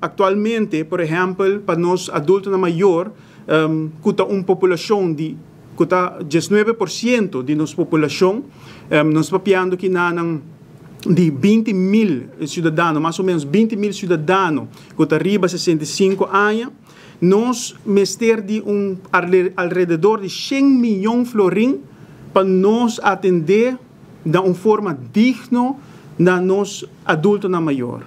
Aktualmente, por ehèmpel, pa nos adultonan mayor, ku ta un populashon di ku ta 19% di nos populashon, nos papiando kinanan di 20.000 siudadano, mas o ménos 20.000 siudadano ku ta riba 65 aña, nos mester di un alrededor di 100 mion florin pa nos atendé na un forma digno na nos adultonan mayor.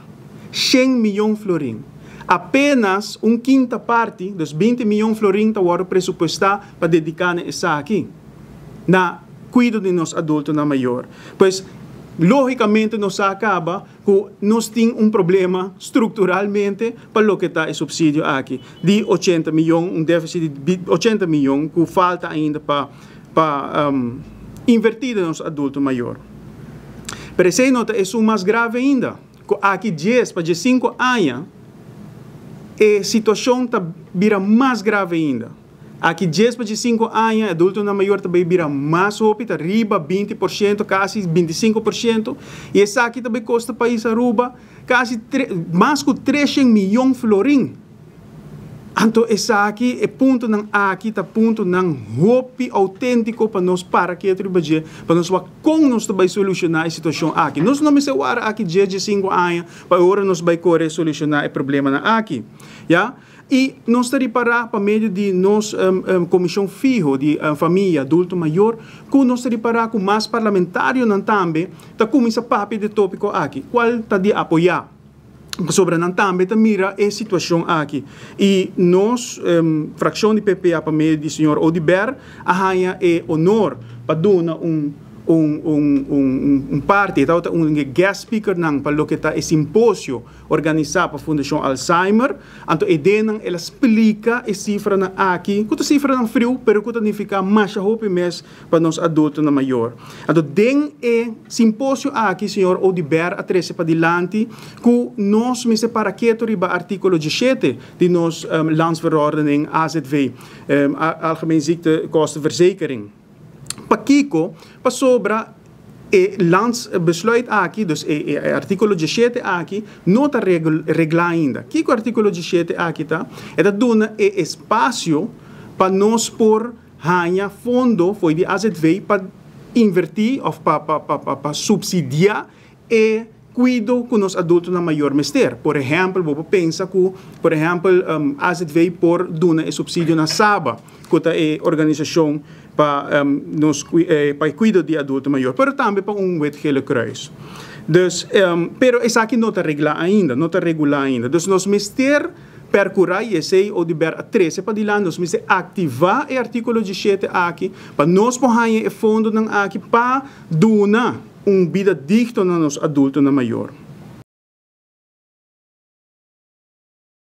100 mion florin. Apenas un kinta parti, dus 20 mion florin ta wòrdu presupuestá pa dediká na esaki, na kuido di nos adultonan mayor. Pues, lógikamente nos a kaba ku nos tin un problema strukturalmente pa loke ta e supsidio aki di 80 mion, un défisit di 80 mion ku falta ainda pa invertí den nos adulto mayor. Pero esei no ta esun mas grave ainda. Ku aki 10 pa 5 aña, e situashon ta bira mas grave ainda. Aki 10 pa 5 aña, adultonan mayor tambe bira mas hopi, ta riba 20%, kasi 25%, i esaki tambe kosta pais Aruba kasi mas ku 300 mion florin. Anto esaki e puntonan aki ta puntonan hopi outéntiko pa nos para ketu riba dje, pa nos wak kon nos ta bai solushoná e situashon aki. Nos no mester warda aki 10, 5 aña pa ora nos bai kore solushoná e problemanan aki. Ja? I nos ta ripará pa medio di nos komishon fiho di famia, adulto mayor, ku nos ta ripará ku mas parlamentarionan tambe ta kuminsá papia di e tópiko aki, kual ta di apoyá. Sobre nan tambe ta mira e situashon aki. I nos frakshon di PPA pa medio di señor Oduber a haña e honor pa duna un parti, tabata un guest speaker nan pa loke ta e simposio organisá pa Fundashon Alzheimer. Anto edenan el a splika e sifranan aki, ku ta sifranan friu, pero ku ta nifiká masha hopi mes pa nos adultonan mayor. Anto den e simposio aki, señor Oduber a trese padilanti ku nos mester para ketu riba artíkulo 17 di nos landsverordening AZV, Algemeen Ziektekostenverzekering. Pakiko? Pasobra e landsbesluit aki, dus e artíkulo 17 aki, no ta reglá ainda. Kiko artíkulo 17 aki ta? E ta duna e espasio pa nos por haña fondo for di AZV pa invertí òf pa supsidiá e kuido ku nos adultonan mayor mester. Por ehèmpel, bo por pensa ku, por ehèmpel, AZV por duna e supsidio na SABA, ku ta e organisashon pa nos pa kuido di adulto mayor, pero tambe pa un Wit Gele Kruis. Dus, pero esaki no ta reglá ainda, no ta regulá ainda. Dus nos mester perkurá i esei Oduber a trese padilanti, nos mester aktivá e artíkulo 17 aki, pa nos por haña e fondonan aki pa duna un bida digno na nos adultonan mayor.